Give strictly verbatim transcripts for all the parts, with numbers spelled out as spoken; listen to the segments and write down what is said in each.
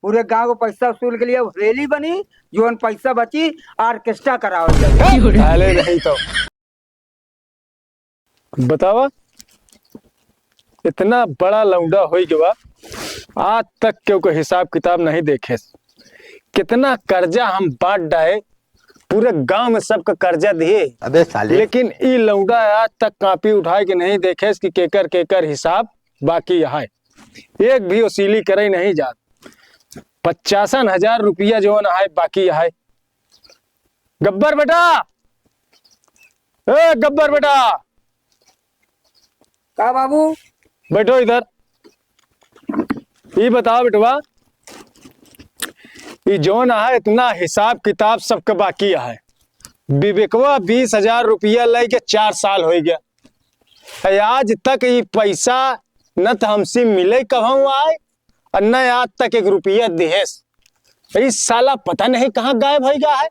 पूरे गांव को पैसा वसूल के लिए हवेली बनी, जौन पैसा बची, ऑर्केस्ट्रा करावल जाए। साले नहीं तो। बतावा, इतना बड़ा लौंडा होई गवा, आज तक केहू के हिसाब किताब नहीं देखे। कितना कर्जा हम बांट डाए, पूरे गांव में सबका कर्जा दिए। अबे साले। लेकिन ई लौंडा आज तक कॉपी उठाए के नहीं देखे कि केकर केकर हिसाब बाकी है, एक भी वसूली करे नहीं जात। पचासन हजार रुपया जौन है बाकी है। गब्बर बेटा, ए गब्बर बेटा, का बाबू? बैठो इधर। ई बताओ बेटवा, ई जौन है इतना हिसाब किताब सबके बाकी है। विवेकवा बीस हजार रुपया लेके चार साल हो गया, आज तक ई पैसा न तो हमसे मिले कहूँ आए, और न आज तक एक रुपया दिहेस। ई साला पता नहीं कहाँ गायब हो गया है।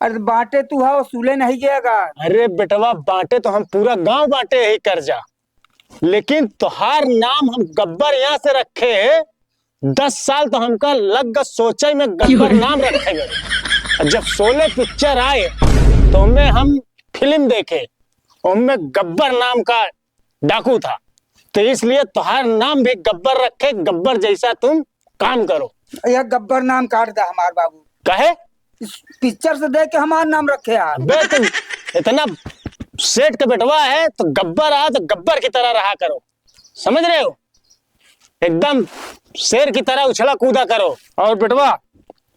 अरे बांटे तू हा, वसूले नहीं गया का? अरे बेटवा, बांटे तो हम पूरा गांव बांटे ही कर्जा, लेकिन तोहार नाम हम गब्बर यहाँ से रखे है। दस साल तो हमका लग ग सोचे में गब्बर नाम रखे गए। और जब शोले पिक्चर आए तो उनमें हम फिल्म देखे, उनमें गब्बर नाम का डाकू था, तो इसलिए तोहार नाम भी गब्बर रखे, गब्बर जैसा तुम काम करो। यह गब्बर नाम काट दा हमार बाबू। कहे? इस पिक्चर से देख के हमार नाम रखे यार। बे तुम इतना सेठ का बेटवा है तो गब्बर आ तो गब्बर की तरह रहा करो, समझ रहे हो? एकदम शेर की तरह उछला कूदा करो। और बेटवा,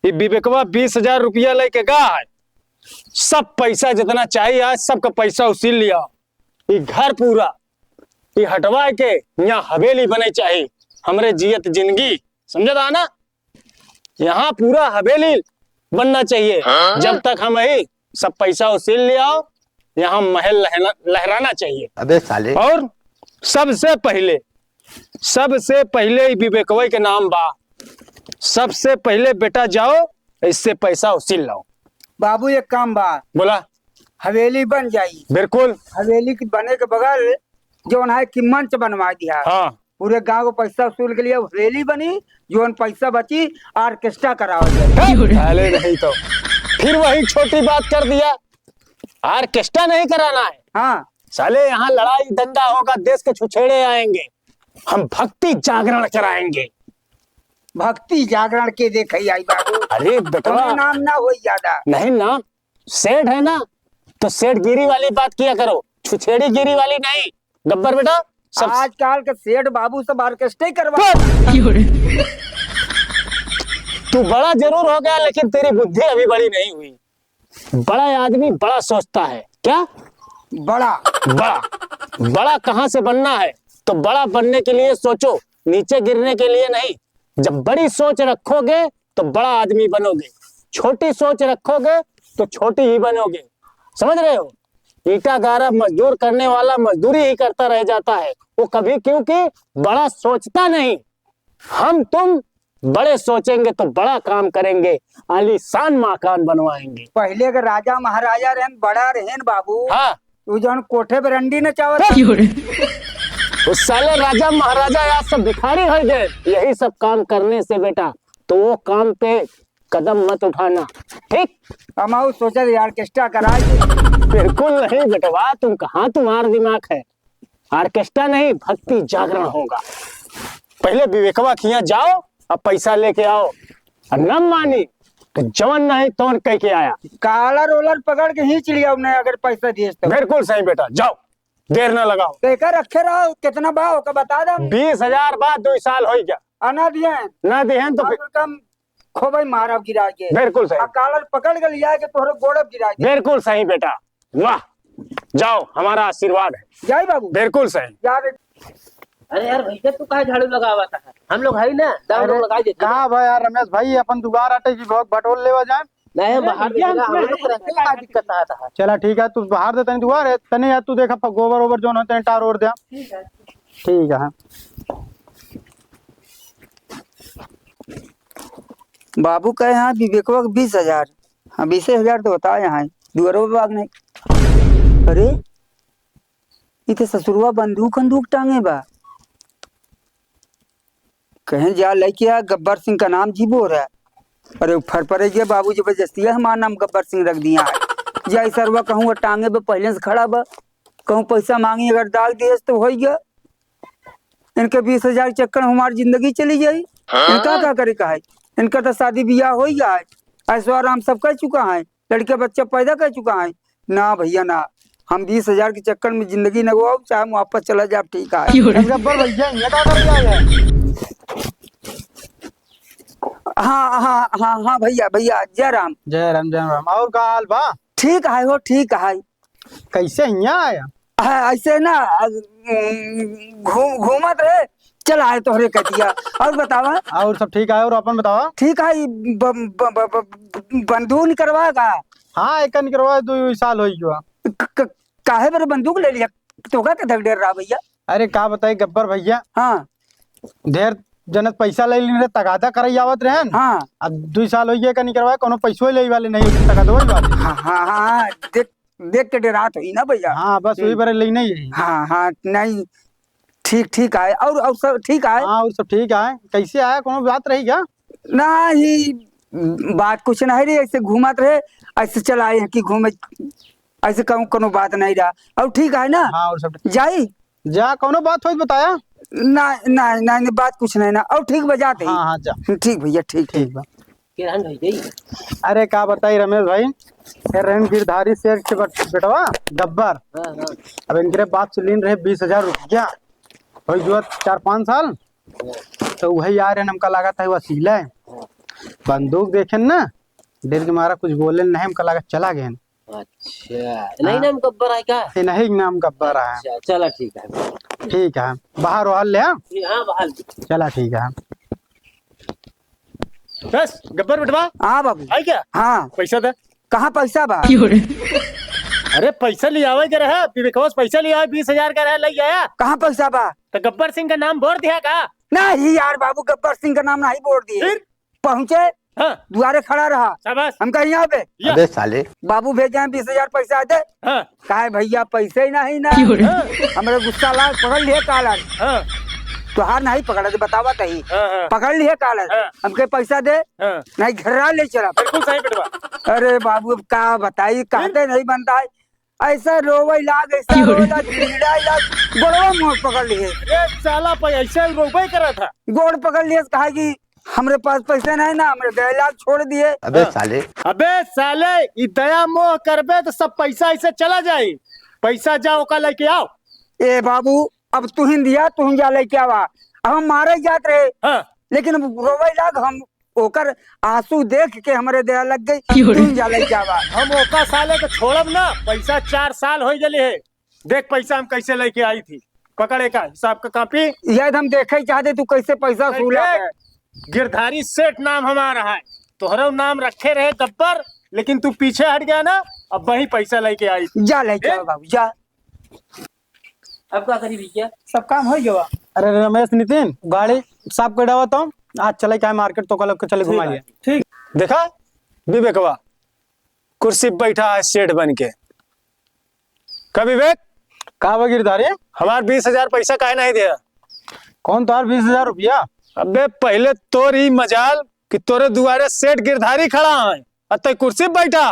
ये विवेकवा बीस हजार रुपया लेके गा है, सब पैसा जितना चाहिए आज सबका पैसा उसील लिया। ये घर पूरा, ये हटवा के यहाँ हवेली बने चाहिए, हमरे जियत जिंदगी, समझा था ना? यहाँ पूरा हवेली बनना चाहिए। हाँ? जब तक हम ही सब पैसा उसील ले आओ, यहाँ महल लहना-, लहराना चाहिए। अबे साले। और सबसे पहले, सबसे पहले ई विवेकवे के नाम बा, सबसे पहले बेटा जाओ, इससे पैसा उसील लाओ। बाबू, एक काम बा। बोला। हवेली बन जाई। बिल्कुल। हवेली के बने के बगल जौन है कि मंच बनवा दिया। हाँ। पूरे गांव को पैसा वसूल के लिए हवेली बनी, जौन पैसा बची ऑर्केस्ट्रा करावल जाए। साले नहीं तो फिर वही छोटी बात कर दिया, ऑर्केस्ट्रा नहीं कराना है। हाँ। साले यहाँ लड़ाई दंगा होगा, देश के छुछेड़े आएंगे, हम भक्ति जागरण कराएंगे। भक्ति जागरण के देखे आई बाबू। अरे बेटवा। हमें नाम ना होई ज्यादा। नहीं नाम, सेठ है ना, तो सेठ गिरी वाली बात किया करो, छुछेड़ी गिरी वाली नहीं। गब्बर बेटा, सब आजकल के सेठ बाबू सब ऑर्केस्ट्रा ही करवा। तू बड़ा जरूर हो गया, लेकिन तेरी बुद्धि अभी बड़ी नहीं हुई। बड़ा आदमी बड़ा सोचता है। क्या? बड़ा। बड़ा, बड़ा कहाँ से बनना है? तो बड़ा बनने के लिए सोचो, नीचे गिरने के लिए नहीं। जब बड़ी सोच रखोगे तो बड़ा आदमी बनोगे, छोटी सोच रखोगे तो छोटी ही बनोगे। समझ रहे हो? ईंटा गारा मजदूर करने वाला मजदूरी ही करता रह जाता है वो कभी, क्योंकि बड़ा सोचता नहीं। हम तुम बड़े सोचेंगे तो बड़ा काम करेंगे, आलीशान मकान बनवाएंगे। पहले के राजा महाराजा रहन, बड़ा रहन बाबू। हाँ। वो जौन कोठे पे रंडी नचावत। उस साले राजा महाराजा आज सब भिखारी हो गए। यही सब काम करने से बेटा, तो वो काम पे कदम मत उठाना, ठीक? हम आऊ सोचा ऑर्केस्ट्रा कराए। बिल्कुल नहीं बेटवा, तुम कहाँ, तुम्हारा दिमाग है? ऑर्केस्ट्रा नहीं, भक्ति जागरण होगा। पहले विवेकवा के यहाँ जाओ, अब पैसा लेके आओ, और न मानी तो जवन नहीं तवन कह के आया। कालर ओलर पकड़ के ही चिड़िया उन्हें अगर पैसा दिए तो। बिल्कुल सही बेटा, जाओ, देर ना लगाओ। तो एकर रखे रहो, कितना बा ओका बता दे। बीस हजार बा, दो साल हो गया। आ ना दिए। ना दिए तो फिर कम खोबई मारब गिरा के। बिल्कुल सही। आ कालर पकड़ के लिया के तोहरे गोड़ब गिरा के। बिल्कुल सही बेटा, वाह, जाओ, हमारा आशीर्वाद है। जाई बाबू। बिल्कुल सही। जा बे-, अरे यार भैया, तू काहे झाड़ू लगावा था? हम लोग है ना, दाव लोग अरे लगाई देते। कहाँ भाई यार रमेश भाई, अपन दुआर आटे की भोग बटोर लेवा जाए। नहीं, हम अरे बाहर भैया, देते ना, हम हम लोग को रखते का दिक्कत आता है? चला ठीक है, तू बाहर दे तनी दुआर है, तनी यार तू देखा प-, गोबर ओबर जोन है तनी टार ओर दे। ठीक है। ठीक है, हाँ। बाबू कहे हाँ विवेकवा के बीस हजार। हाँ, बीसे हजार तो बताए हैं, दुअरवा पे बाग नहीं। अरे, ई तो ससुरवा बंदूक, बंदूक टांगे बा। कहें जा लइके आ, गब्बर सिंह का नाम जीबो रहा। अरे उ फर परे गया बाबू, जबरदस्ती है हमार नाम गब्बर सिंह रख दिया है। जा ई सरवा कहूँ वो टांगे पे पहले से खड़ा बा, कहूँ पैसा मांगी अगर दाग दिए तो होइ गया। इनके बीस हजार के चक्कर में हमार जिंदगी चली जाई। इनका का करे का है? इनका तो शादी बियाह होइ गया है, ऐशो आराम सब कर चुका है, लड़के बच्चा पैदा कर चुका है। ना भैया ना, हम बीस हजार के चक्कर में जिंदगी न गवाओ, चाहे हम वापस चला जाब, ठीक है। क्यों रे? गब्बर भैया, ये का कर दिया है? हाँ, हाँ, हाँ, हाँ भैया, भैया, जय राम। जय राम, जय राम। और का हाल बा? ठीक है हो, ठीक है। कैसे हियाँ आया? हाँ, ऐसे ना, घूम, घूमत रहे, चला आए तोहरे कतिया। और बतावा? और सब ठीक है, और अपन बतावा? ठीक है, ई ब-, ब-, ब-, ब-, बंदूक निकरवा का? हाँ, एक निकरवा, दो साल हो गया। क-, क-, काहे बरे बंदूक ले लिया? तोका के धक डर रहा भैया? अरे का बताई गब्बर भैया, हाँ। ढेर जनत पैसा ले लेने रहे, तगादा करई आवत रहन। हाँ। अब दुई साल हो गया का निकरवा, कोनो पैसो ले वाले नहीं, तगादो वाले। हाँ, हाँ, हाँ, हाँ, देख, देख के डरात होई ना भैया। हाँ, बस वही हम्म। बरे लेने ही है। हाँ, हाँ, नहीं, ठीक, ठीक आए। और, और सब ठीक आए? हाँ, और सब ठीक आए। कैसे आए? कोनो बात रही क्या? नहीं, बात कुछ नहीं रही, ऐसे घूमत रहे, ऐसे चला आए हैं कि घूमे, ऐसे कहूँ कोनो बात नहीं रहा। और ठीक है ना? हाँ, और सब ठीक। जाई? जा, कोनो बात होई तो बताया। ना, ना, ना, ना, बात कुछ नहीं ना। और ठीक बा, जाते ही। हाँ, हाँ, जा। ठीक भैया, ठीक, ठीक ठीक। बा। के रहन भाई गई? अरे, का बताई रमेश भाई, ये रहन गिरधारी सेठ के बट-, बेटवा, गब्बर। हाँ, हाँ। अब इनके बाप से लीन रहे बीस हजार रुपया, हो गया चार पाँच साल, तो वही आ रहे, हमका लागत है वसीला है। बंदूक देखेन ना, डर के मारा कुछ बोले नहीं, हमका लागत चला गए। अच्छा, नहीं हाँ। नाम गब्बर है का? ये नहीं नाम गब्बर है। अच्छा, चला ठीक है। ठीक है, बाहर वहार ले, हाँ? ये हाँ, बाहर। चला ठीक है। बस, गब्बर बेटवा। हाँ बाबू। आई क्या? हाँ। पैसा दे। कहाँ पैसा बा? क्यों रे? अरे पैसा ले आवे के रहा, विवेकवा से पैसा ले आवे, बीस हजार का रहा, ले आया। कहाँ पैसा बा? तो गब्बर सिंह का नाम बोल दिया का? नहीं यार बाबू, गब्बर सिंह का नाम नहीं बोल दिए। फिर? पहुँचे, हाँ। दुआरे खड़ा रहा। शाबाश। हम कहे, "यहाँ पे।" या। अबे साले। बाबू भेजे हैं बीस हजार पैसा दे। हाँ। काहे भैया, पैसे ही नहीं ना। क्यों रे? हाँ। हमरे गुस्सा लाग, पकड़ लिए कालर। हाँ। तोहार नहीं पकड़ा, तो बतावा तही। हाँ, हाँ। पकड़ लिए कालर। हाँ। हमके पैसा दे, हाँ। नहीं घर्रा ले चला। बिल्कुल सही बेटवा। अरे बाबू, अब का बताई, कहते फिर? नहीं बनता है। ऐसा रोवे लाग, ऐसा क्यों रे? रोवे लाग, गिड़गिड़ाए लाग, गोड़वा मोर पकड़ लिए। अरे साला, प-, ऐसे रोवे करा था। गोड़ पकड़ लिए, कहा कि हमरे पास पैसे नहीं ना, हमरे गए लाग छोड़ दिए। अबे हाँ। साले। अबे साले, ई दया मोह करबे तो सब पैसा ऐसे चला जाई। पैसा जा ओका लेके आओ। ए बाबू, अब तुहिन दिया, तुहिन जा लेके आवा। अब हम मारे जात रहे, हाँ। लेकिन अब रोवे लाग, हम ओकर आंसू देख के हमरे दया लग गई। क्यों रे? तुहिन जा लेके आवा। हम ओका साले के छोड़ब ना, पैसा चार साल हो गए है। देख पैसा हम कैसे लेके आई थी, पकड़े का हिसाब का कॉपी। याद हम देखे चाहते तू कैसे पैसा अरे सूला देख, है। गिरधारी सेठ नाम हमारा है, तोहरो नाम रखे रहे गब्बर, लेकिन तू पीछे हट गया ना, अब वही पैसा लेके आई। जा लेके ए? आओ बाबू, जा। अब का करी भैया? सब काम हो गया। अरे रमेश नितिन, गाड़ी साफ कर डावा तो आज चले क्या मार्केट तो कल के चले ठीक घुमा है, लिया। ठीक। देखा विवेकवा कुर्सी पे बैठा है सेठ बन के। का विवेक? का बा गिरधारी? हमार बीस हजार पैसा काहे नहीं दिया? कौन तोहार बीस हजार रुपया? अबे पहले तोर ई मजाल कि तोरे दुआरे सेठ गिरधारी खड़ा है, और तै कुर्सी पे बैठा।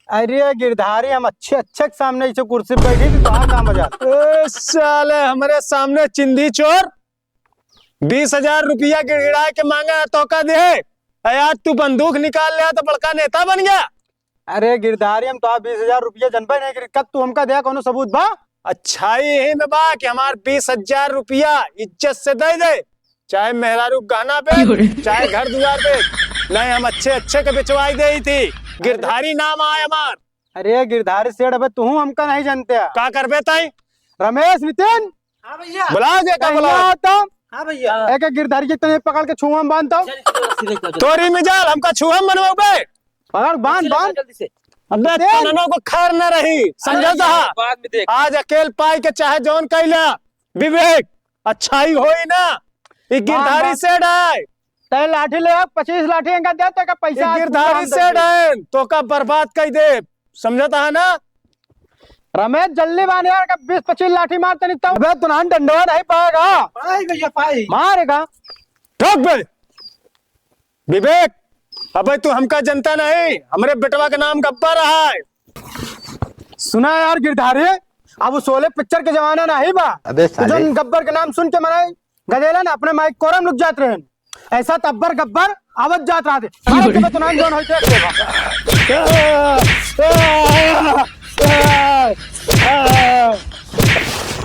अरे गिरधारी, हम अच्छे अच्छे के सामने इसे कुर्सी पे बैठी थी, तोहार का मजाल? ए साले, हमरे सामने चिंधी चोर, बीस हजार रुपया गिड़गिड़ा के मांगा है, तोका दे। अरे आज तू बंदूक निकाल लिया तो बड़का नेता बन गया। अरे गिरधारी, हम तो बीस हजार रुपया जनबे नहीं करी, कब तू हमका दिया, कोनो सबूत बा? अच्छाई यही में बा कि हमार बीस हजार रुपया इज्जत से दे दे, चाहे मेहरारू गहना बेच, क्यों रे? चाहे घर दुआर बेच, नहीं हम अच्छे अच्छे के बेचवाई दे ही थी। गिरधारी नाम आए हमार। अरे गिरधारी सेठ, अबे तू हमका नहीं जानते। का करबे ताई? रमेश नितिन, हाँ भैया। बुलाओ जे का कहिया बुलाओ। तो? हाँ भैया। एक एक गिरधारी के तने पकड़ के छुआ में बांध दो। चल, चल, रस्सी लेके आओ, जल्दी। तोरी में जाल, हमका छुआ में बनवाओ बे। पकड़, बांध, रस्सी लेके आओ, बांध। जल्दी से। अबे अरे, तननो को खैर न रही, समझा अरे, था? बाद में देख। आज अकेल पाई के चाहे जौन कैला, विवेक, अच्छाई होई ना। ई बांध, गिरधारी बांध। सेठ है। तै लाठी ले आ, पच्चीस लाठी इनका दे, तो का ई पैसा आज गिरधारी पूरा हम सेठ देंगे। है, तो का बर्बाद कर दे, समझता है ना? रमेश, जल्दी बांध यार, का बीस पच्चीस लाठी मार तनी तब। अबे, तुनान डंडवा नहीं पाएगा। पाई भैया, पाई। मारेगा। ठोक बे। विवेक, अबे तू हमका जनता नहीं, हमरे बेटवा का नाम गब्बर है। सुना यार गिरधारी, अब वो शोले पिक्चर के जमाना नहीं बा। अबे तो साले। जौन गब्बर के नाम सुन के मनाई गदेला ना अपने माइक कोरम लुक जात रहन। ऐसा तब्बर गब्बर आवत जात रहते। माइक के तो नाम जौन होई देख लेबा।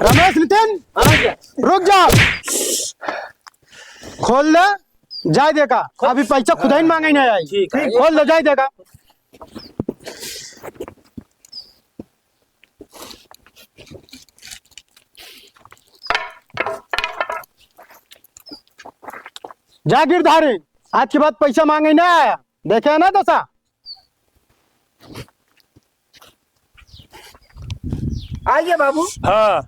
रमेश नितिन, हाँ भैया। रुक जा। खोल ले, जाए देखा। अभी पैसा खुदा ही मांगे नहीं आई। ठीक है। खोल ले, जाए देखा। जा गिरधारी, आज के बाद पैसा मांगे ना आया, देखे ना दशा। आइए बाबू। हाँ।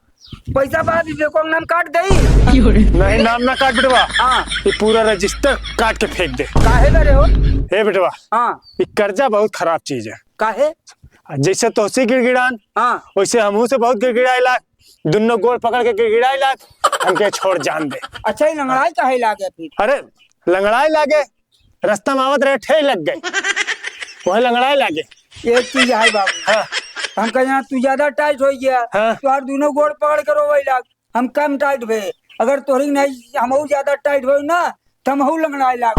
पैसा बाद में देखो, नाम काट दई। नहीं, नाम ना काट बेटवा। हाँ। ये पूरा रजिस्टर काट के फेंक दे। काहे करे हो? हे बेटवा। हाँ। ये कर्जा बहुत खराब चीज है। काहे? जैसे तोहसे गिड़गिड़ान, हाँ। वैसे हमहू से बहुत गिड़गिड़ाए लाग, दुन्नो गोड़ पकड़ के गिड़गिड़ाए लाग, हमके छोड़ जान दे। अच्छा, ये लंगड़ाई काहे लागे फिर? अरे, लंगड़ाए लागे, रास्ता में आवत रहे, ठेह लग गए, वह लंगड़ाए लागे। एक चीज है बाबू, हाँ। हमका यहाँ तू ज्यादा टाइट हो गया, हाँ। तो यार दोनों गोड़ पकड़ के रोवे लाग, हम कम टाइट भे, अगर तोहरी नहीं हमहू ज्यादा टाइट हो ना, तो हमहू लंगड़ाए लाग।